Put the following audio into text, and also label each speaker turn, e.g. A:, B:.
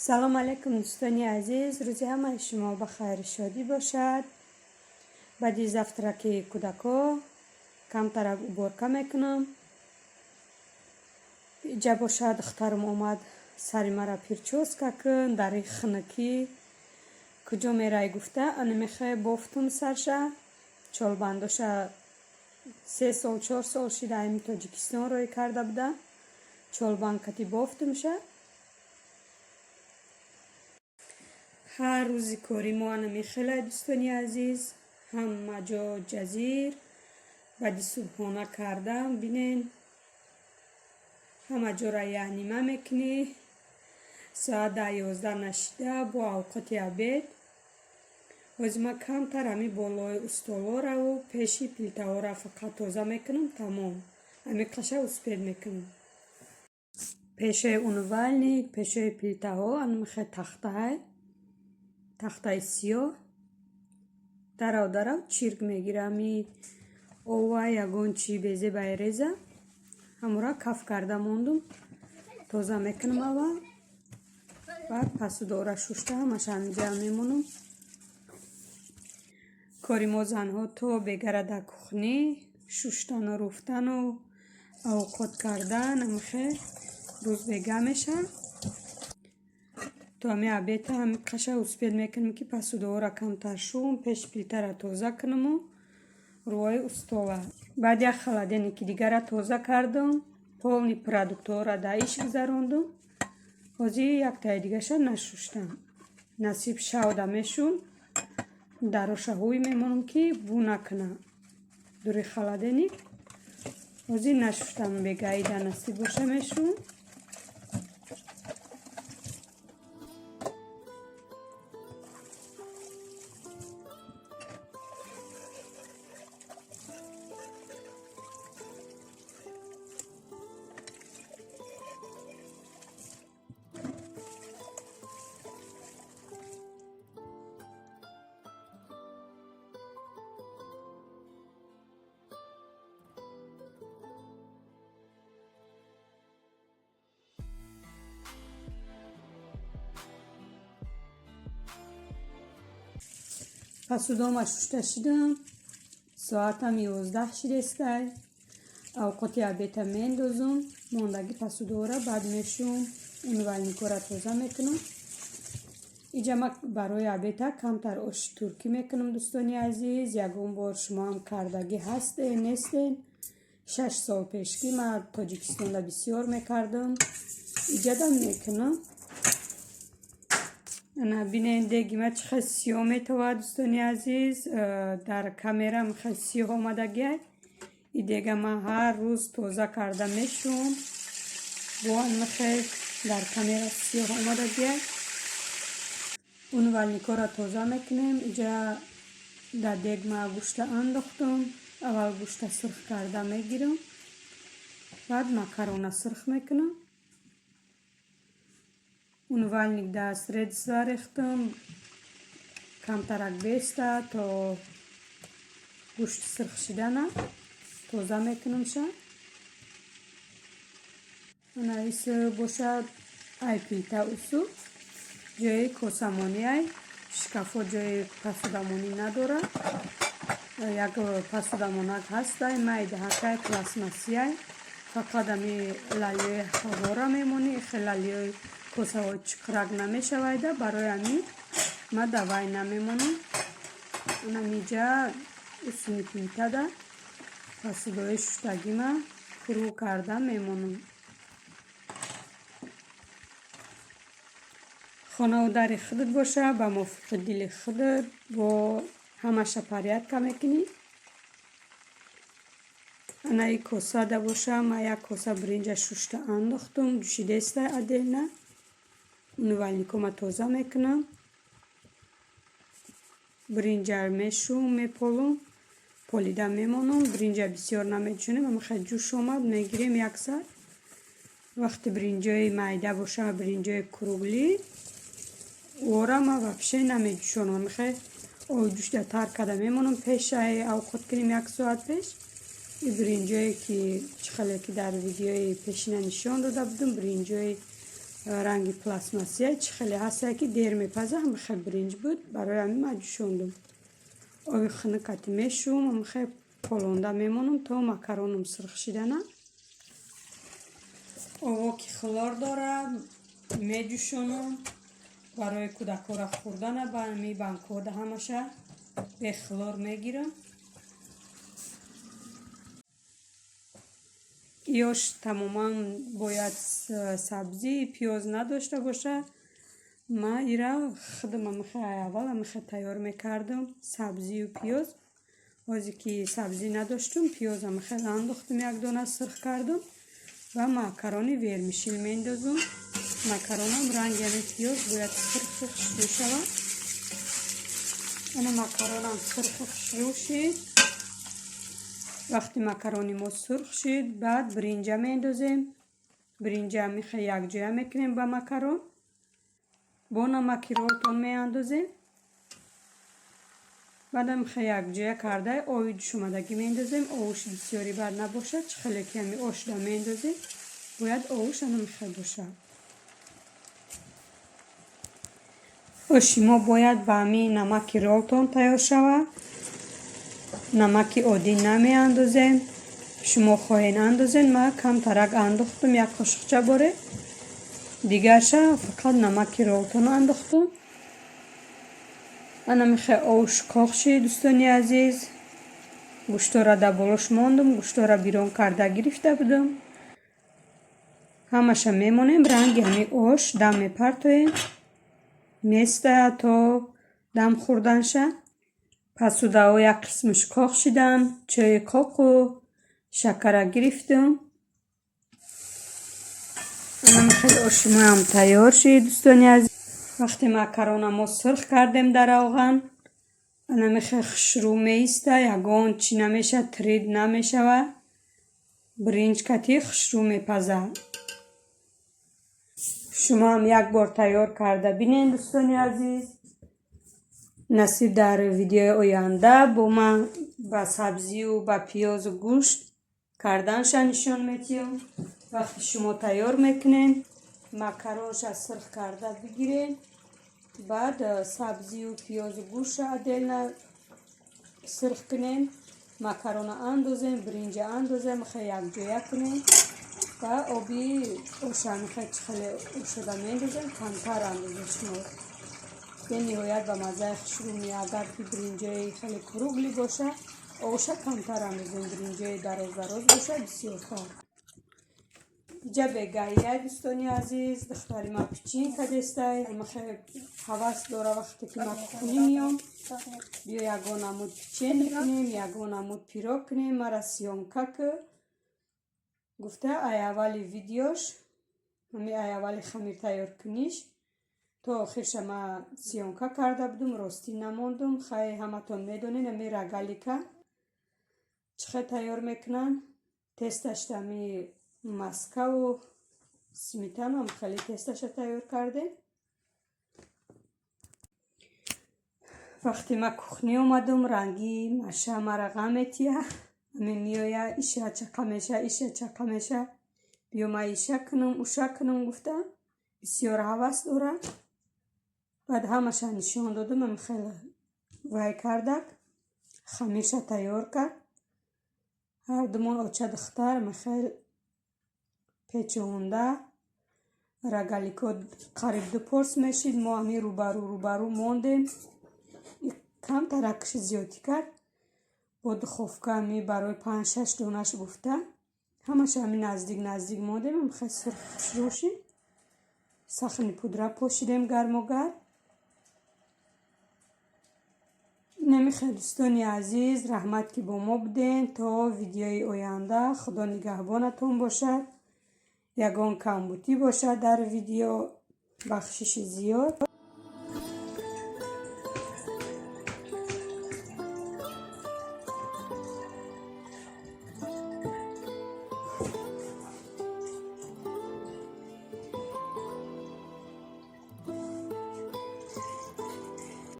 A: Салом алейкум, дӯстони азиз. Рӯзи ҳамаи шумо ба хайру шодӣ бошад. Баъди завтраки кӯдако камтарак уборка мекунам. Иҷа бошад, духтарам омад, сари мара причёска кун, дар ин хунукӣ куҷо мерай гуфта, ана мехоҳе бофтум сарша. Чолбандоша 3 сол, 4 сол шида, ами Тоҷикистон рӯй карда буда. Чолбанд кати бофтумша. Ҳар рӯзи кори мо ана мехелай, дӯстони азиз, ҳама ҷо ҷазир. Баъди субҳона кардам, бинен, ҳама ҷора яънима мекунӣ. Соат 10, 11 нашида бо авқоти обед. Ҳозир ман камтар ҳами болои устолораву пеши плитаҳоро фақат тоза мекунам, тамом. Ҳами қаша успеть мекунам. Пешои умывальник, пешои плитаҳо ана мехе тахтаҳай, тахтаи сиёҳ. Дарав дарав чирк мегира, ами ова, ягон чи безебай реза. Ҳамора каф карда мондум. Тоза мекунам аввал. Баъд посудора шушта, ҳамаша ҳаминҷа мемонам. Кори мо занҳо то бегара дар кухни шуштану руфтану авқот кардан, амихе рӯз бега мешавад. То ҳами обеда ҳами қаша успеть мекунем, ки посудаҳоро камтар шӯм, пеши плитаро тоза кунаму рӯҳои устола. Баъд як холодильники дигара тоза кардам, полный продуктҳоро дар иш гузарондум. Ҳозир яктаи дигаша нашуштам. Насиб шавда мешум, дароша ҳуй мемонам, ки бӯ накунад дури холодильник. Ҳозир нашуштам, бегаида насиб боша мешум. Посудома шушта шидам. Соатам 11 шидестай. Авқоти обеда мендозум. Мондаги посудора баъд мешум, умывальникора тоза мекунам. Иҷа ма барои обеда камтар оши туркӣ мекунам, дӯстони азиз. Ягон бор шумоам кардагӣ ҳастен, нестен? 6 сол пеш ки ман Тоҷикистонда бисёр мекардам, иҷадам мекунам. Ана бинен, деги ма чӣ хел сиёҳ метавад, дӯстони азиз. Дар камерам хел сиёҳ омадагиай. И дега ман ҳар рӯз тоза карда мешум. Бо анмихел дар камера сиёҳ омадагиай. Умывальникҳоро тоза мекунем. Иҷа дар дег ма гӯшта андохтум. Аввал гӯшта сурх карда мегирам, баъд макарона сурх мекунам. Умывальник дар средства рехтам, камтарак беста, то гӯшти сурх шидана тоза мекунамша. Ана ис бошад, ай плита усу ҷои косамониай, шкафо ҷои посудамонӣ надорад. Як посудамонак ҳастай, майдаҳакай, пластмассияй. Фақат ами лалиёи ҳавора мемонӣ, хел лалиёи косаҳои чиқрак намешавайда, барои ҳамин ма давай намемонам. Анамиҷа усуни плитада посудаҳои шуштагима фурӯ карда мемонам. Хонаву дари худат боша, ба мувофиқи дили худат бо ҳамаша порядка мекунӣ. Ана и косада боша, ма як коса биринҷа шушта андохтум, ҷӯшидестай отдельно. Умывальникома тоза мекунам. Биринҷа мешум, меполум, полида мемонам. Биринҷа бисёр намеҷӯшонем, ҳамахел ҷӯш омад, мегирем як сар. Вақте биринҷои майда боша, биринҷои круглый, ора ма вообще намеҷӯшонам. Ҳамихел оби ҷӯшда тар карда мемонам, пешаи авқот кунем як соат пеш. И биринҷое ки чӣ хеле ки дар видеои пешина нишон дода будам, биринҷои Ранги пластмассия чӣ хеле ҳастае, ки дер мепаза, ҳамихел биринҷ буд, барои ҳамин ман ҷӯшондум. Оби хунукати мешӯм, ҳамихел полонда мемонам, то макаронам сурх шидана. Ово ки хлор дора, меҷӯшонам барои кӯдакҳоро хӯрдана. Ба ҳами банкҳода ҳамаша бехлор мегирам. Ёш тамоман бояд сабзӣ, пиёз надошта бошад. Ман ира худам амихе аввал амихе тайёр мекардам, сабзию пиёз. Ҳозе ки сабзӣ надоштум, пиёз амихе андохтум, як дона сурх кардум ва макарони вермишел меандозум. Макаронам ранги ҳамин пиёз бояд сурхи хушрӯ шавад. Ана, макаронам сурхи хушрӯ шид. Вақти макарони мо сурх шид, баъд биринҷа меандозем. Биринҷа амихе якҷоя мекунем ба макарон, бо намаки Ролтон меандозем. Баъд амихе якҷоя карда, оби ҷӯшомадагӣ меандозем. Овуши бисёри бад набошад, чӣ хеле ки ҳами ошда меандозем, бояд овуш анамихе бошад. Оши мо бояд ба ҳамин намаки Ролтон тайёр шавад. Намаки оддӣ намеандозем. Шумо хоҳед, андозед. Ман камтарак андохтум, як қошиқча боре, дигарша фақат намаки Ролтон андохтум. Анамихе овуш коқ шид, дӯстони азиз. Гӯштора дар болош мондум, гӯштора бирон карда гирифта будам. Ҳамаша мемонем, ранги ҳамин ош дам мепартоем, местая то дам хӯрданша. Пасудаҳо як қисмаш коқ шидан, чойи коқу шакара гирифтум. Анамихел оши моам тайёр шид, дӯстони азиз. Вақте макарона мо сурх кардем дар равған, анамихе хушрӯ меиста, ягон чӣ намеша, трид намешава. Биринҷ кати хушрӯ мепазад. Шумоам як бор тайёр карда бинед, дӯстони азиз. Насиб, дар видеои оянда бо ман ба сабзию ба пиёзу гӯшт карданша нишон медиҳам. Вақте шумо тайёр мекунед, макаронша сурх карда бигиред, баъд сабзию пиёзу гӯштша отдельно сурх кунед, макарона андозем, биринҷа андозем, хе якҷоя кунед ва оби оша мехе чӣ хеле ошода меандозем, камтар андозед шумо. Бениҳоят ба маззаи хушрӯ меояд. Агар ки биринҷои хеле круглый боша, оша камтар андозем, биринҷои дароз дароз боша, бисёртар. Иҷа бегаия, дӯстони азиз, духтари ман пичин кадестай. Хеле ҳавас дора. Вақте ки ман кухнӣ меём, биё ягон намуд печенье мекунем, ягон намуд пирог кунем, мара съёмка ку гуфта. Ай аввали видеош, ҳами ай аввали хамир тайёркуниш то охирша ман съёмка карда будум, ростӣ намондум. Хай, ҳаматон медонед, ами рогалика чӣ хел тайёр мекунанд. Тесташта ами маскаву сметану хеле тесташа тайёр кардем. Вақте ман кухнӣ омадум, ранги маша мара ғам метия. Ами меоя, иша чақа меша, иша чақа меша, биё ман иша кунам, уша кунам гуфта, бисёр ҳавас дорад. Баъд ҳамаша нишон додум, ами хеле вай кардак, хамирша тайёр кард. Ҳардумон оча духтар михел печонда рогалико қариб 2 порс мешид. Мо ҳамин рӯбарӯ рӯбарӯ мондем, камтаракши зиёдтӣ кард. Бо духовка ҳами барои 5-6 донаш гуфта, ҳамаша ҳами наздик наздик мондем. Хел сурх хушрӯ шид. Сахни пудра пошидем гармогарм. Намихел, дӯстони азиз, раҳмат, ки бо мо будем. То видеои оянда Худо нигаҳбонатон бошад. Ягон камбудӣ бошад дар видео, бахшиши зиёд.